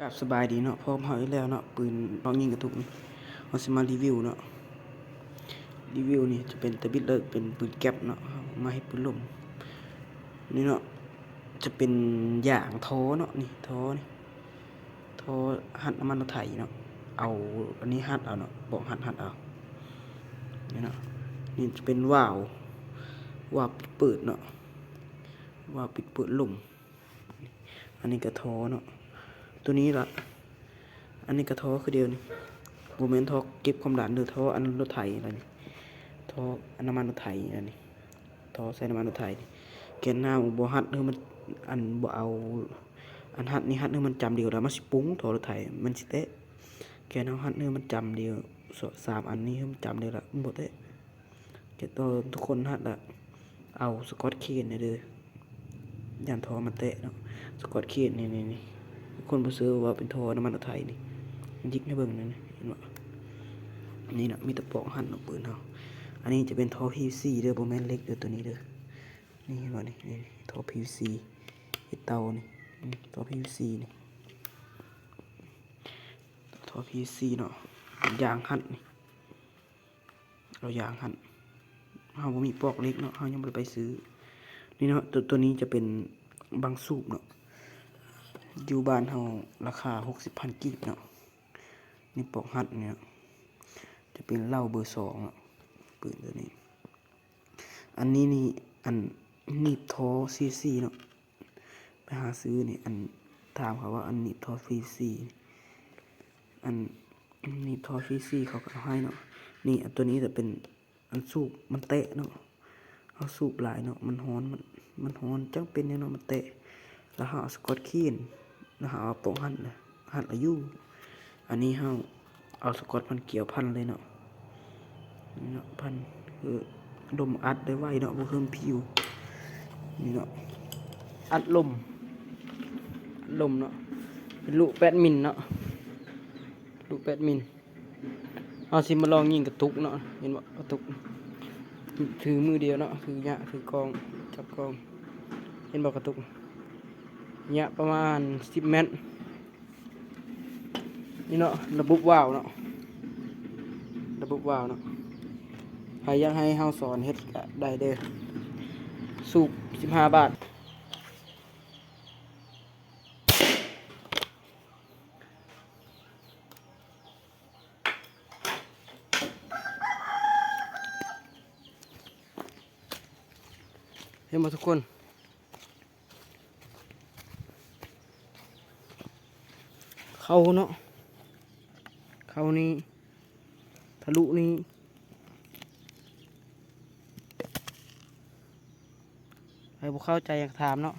ກາບສະບາຍດີເນາະ ພົບກັບເຮົາອີກແລ້ວເນາະ ປືນລອງຍິງກະຕຸກນີ້ ເຮົາຊິມາຣີວິວເນາະ ຣີວິວນີ້ຈະເປັນຕະບິດເລີກ ເປັນປືນແກັບເນາະ ເຮົາມາເຮັດປືນລົມ ນີ້ເນາະ ຈະເປັນຢາງທໍ່ເນາະ ນີ້ທໍ່ນີ້ ທໍ່ຮັດນ້ຳມັນລົດໄຖເນາະ ເອົາອັນນີ້ຮັດເອົາເນາະ ປອກຮັດຮັດເອົາ ນີ້ເນາະ ນີ້ຈະເປັນວາວ ວາວປິດເປີດເນາະ ວາວປິດເປີດລົມ. ອັນນີ້ກະທໍ່ເນາະ ໂຕນີ້ລະ ອັນນີ້ກະທໍ່ຄືດຽວນີ້ ບໍ່ແມ່ນທໍ່ເກັບຄວາມດັນເດີ ທໍ່ອັນລົດໄຖລະນີ້ ທໍ່ອັນນ້ຳມັນລົດໄຖລະນີ້ ທໍ່ໃສ່ນ້ຳມັນລົດໄຖ ແກນເຮົາບໍ່ຮັດໃຫ້ມັນ ອັນບໍ່ເອົາ ອັນຮັດນີ້ຮັດໃຫ້ມັນຈຳດຽວລະ ມັນຊິປຸງທໍ່ລົດໄຖ ມັນຊິແຕະ ແກນເຮົາຮັດໃຫ້ມັນຈຳດຽວ ສາມອັນນີ້ໃຫ້ມັນຈຳດຽວລະ ມັນບໍ່ແຕະ. ຈະຕ້ອງທຸກຄົນຫັ້ນລະ ເອົາສະກອດເຄນເດີ ຢ້ານທໍ່ມັນແຕະເນາະ ສະກອດເຄນນີ້ໆໆ ຄົນບໍ່ເຊື່ອວ່າເປັນທໍ່ນ້ຳມັນລົດໄຖນີ້ ຍິກໃຫ້ເບິ່ງນີ້ ເຫັນບໍ່ ນີ້ເນາະ ມີແຕ່ປອກຫັ້ນເນາະ ປືນເຮົາ ອັນນີ້ຈະເປັນທໍ່ພີວີຊີເດີ ບໍ່ແມ່ນເຫຼັກເດີ ໂຕນີ້ເດີ ນີ້ເຫັນບໍ່ນີ້ ນີ້ ນີ້ ທໍ່ພີວີຊີ ເຮັດເຕົານີ້ ອືມ ທໍ່ພີວີຊີນີ້ ທໍ່ພີວີຊີເນາະ ຢາງຮັດນີ້ ເອົາຢາງຫັ້ນ ເຮົາບໍ່ມີປອກເຫຼັກເນາະ ເຮົາຍັງບໍ່ໄດ້ໄປຊື້ ນີ້ເນາະ ໂຕ ໂຕນີ້ຈະເປັນບັງສູບເນາະ ຢູ່ບ້ານເຮົາລາຄາຫົກສິບພັນກີບເນາະ ນີ້ປອກຮັດນີ້ເນາະ ຈະເປັນເຫຼົ້າເບີສອງເນາະ ປືນໂຕນີ້ ອັນນີ້ນີ້ ອັນໜີບທໍ່ພີວີຊີເນາະ ໄປຫາຊື້ນີ້ ອັນ ຖາມເຂົາວ່າອັນໜີບທໍ່ພີວີຊີ ອັນໜີບທໍ່ພີວີຊີ ເຂົາກະເອົາໃຫ້ເນາະ ນີ້ ອັນໂຕນີ້ຈະເປັນອັນສູບມັນແຕະເນາະ ເຮົາສູບຫຼາຍເນາະ ມັນຮ້ອນ ມັນ ມັນຮ້ອນ ຈັກເປັນຫຍັງເນາະ ມັນແຕະ ລະເຮົາເອົາສະກອດເຄນ ລະເຮົາເອົາປອກຫັ້ນນະ ຮັດລະຢູ່ ອັນນີ້ເຮົາເອົາສະກອດພັນກຽວພັນເລີຍເນາະ ນີ້ເນາະ ພັນ ເອີ ລົມອັດໄດ້ໄວເນາະ ບໍ່ເຄິ່ມຜິວ ນີ້ເນາະ ອັດລົມ ອັດລົມເນາະ ເປັນລູກແປດມິນເນາະ ລູກແປດມິນ ເຮົາຊິມາລອງຍິງກະຕຸກເນາະ ເຫັນບໍ່ ກະຕຸກ ຖືມືດຽວເນາະ ຖືຍະ ຖືກ້ອງ ຈັບກ້ອງ ເຫັນບໍ່ ກະຕຸກ ໄລຍະປະມານສິບແມັດ ນີ້ເນາະ ລະບົບວາວເນາະ ລະບົບວາວເນາະ ໃຜຢາກໃຫ້ເຮົາສອນເຮັດກະໄດ້ເດີ ສູບສິບຫ້າບາດ. ເຫັນບໍ່ທຸກຄົນ ເຂົ້າເນາະ ເຂົ້ານີ້ ທະລຸນີ້ ໃຜບໍ່ເຂົ້າໃຈກະຖາມເນາະ